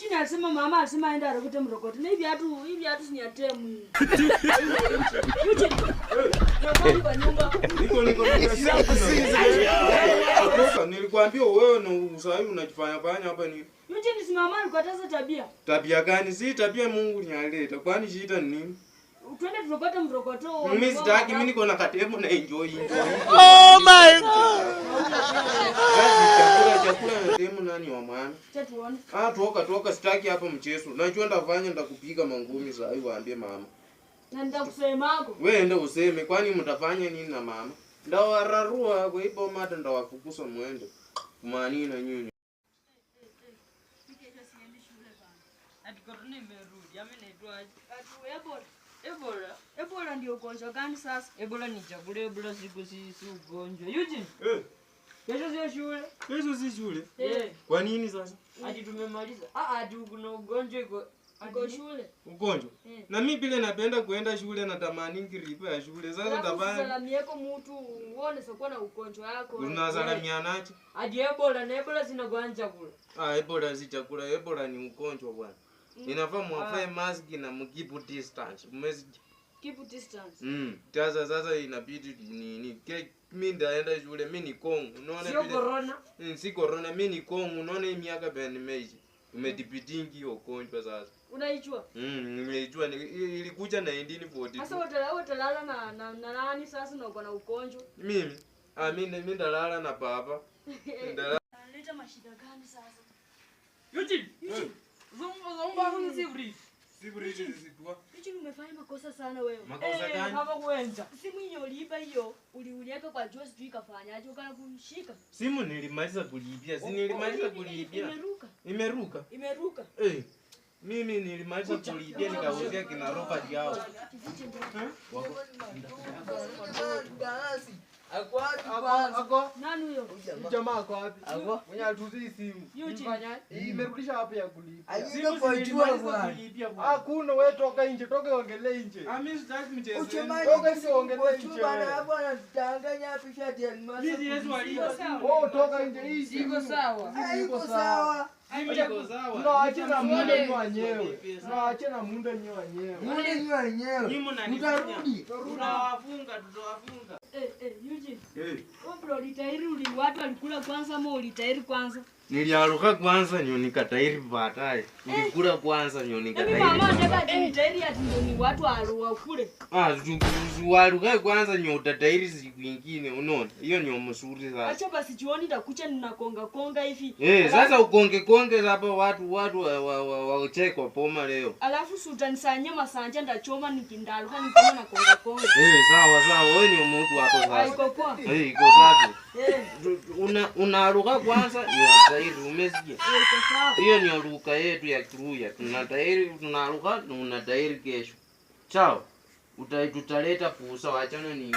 Eugene alisema mama alisema aende arokute mrokoto. Na hivi viatu si ni ya temu hii. Eugene. Unafanya kwa nyumba. Niko na Toka, nilikwambia wewe na usahii unajifanya fanya hapa ni Eugene, si mama alikataza tabia. Tabia gani? Si tabia Mungu ni aleta. Kwani shida ni nini? Twende turokote mrokoto. Mimi sitaki, mimi niko na katemo na enjoy enjoy. Oh my God. Chakula chakula na temu nani wa maana? Acha tuone. Ah, toka toka, sitaki hapa mchezo. Najua ndafanya, ndakupiga mangumi saa hii waambie mama. Na nitakusemako. Wewe enda useme, kwani mtafanya nini na mama? Ndawararua kwa ipo mata, ndawafukuza muende. Kumanina nyinyi. Kesho siendi shule bana. Ati corona imerudi ama inaitwaje? Ati Ebola. Ebola. Ebola ndio ugonjwa gani sasa? Ebola ni chakula, Ebola siku si ugonjwa. Eugene, Eh, kesho sio shule. kesho si shule. Eh, Kwa nini sasa? ati tumemaliza. Ah, ati kuna ugonjwa iko ati Uko shule. Ugonjwa. Eh. Na mimi vile napenda kuenda shule na tamani ngiripa ya shule. Sasa Alafu ndafanya usisalamieko mtu uone sakuwa na ugonjwa yako. unasalamianaje? Ati Ebola na Ebola zinakuwa chakula. Ah, Ebola si chakula, Ebola ni ugonjwa bwana. Inafaa mwavae mask na mkeep distance. Umesikia? Keep distance. Sasa inabidi nini? Mimi ndaenda shule, mimi ni Kongo. Unaona Sio vile corona. Si corona, mimi ni Kongo. Unaona hii miaka bwana nimeishi. Umedhibitingi hiyo ugonjwa sasa. Unaijua? Nimeijua ilikuja 1942. Sasa utalala na nani sasa na uko na ugonjwa? Mimi, ah, mimi ndalala na baba. Ndalala. Analeta mashida gani sasa? Eugene. Zumba zumba si free. Si bridge zikuwa. Eugene, umefanya makosa sana wewe. Makosa Eh, gani? hapa kuenja. Simu yenye uliiba hiyo uliweka kwa jua, sijui ikafanyaje ukana kushika. Simu nilimaliza kulipia. Si nilimaliza kulipia. Imeruka. Imeruka. Imeruka. Eh. Mimi nilimaliza kulipia nikauzia kina Robert yao. Wako. Ako Nani huyo? jamaa ako wapi? Mwenye alituzia simu. Eugene. Hii imerudisha wapi ya kulipia? Simu si nilimaliza kulipia bwana. Hakuna, wewe toka nje, toka ongelee nje. Ah, mimi sitaki mchezo. Toka nje ongelee nje. Mimi siwezi walipa. Wewe toka nje, hii simu. Iko sawa. Simu iko sawa. Simu iko sawa. Tunawaachia na muda nyinyi wenyewe. Tunawaachia na muda nyinyi wenyewe. Nyinyi mnanifanya. Tutawafunga, tutawafunga. Eh, eh, Eugene. Eh. Wewe bro, ulitairi watu walikula kwanza ama ulitairi kwanza? Niliaruka kwanza nyo nikatairi baadaye. Nilikula kwanza nyo Mimi nikatairi. mama anataka ati nitairi ati ndio ni watu wakule. Ah, waruka kwanza nyo utatairi siku ingine, unaona? Hiyo ni mzuri sasa. Acha basi jioni nitakucha ninakonga konga hivi. Eh, sasa ukonge konge hapa watu wachekwa poma leo. Alafu utanisanyia masanja, ndachoma nikindaluka nikiwa na konga konga. Eh, sawa sawa, wewe ni mtu hapo sasa. Iko poa. Eh, iko safi. Eh, Unaruka kwanza ni tairi, umesikia? iko sawa. Hiyo ni ruka yetu ya Kiluya. Tunatairi, tunaruka na unatairi kesho. Sawa. Uta tutaleta pusa, wachana ni.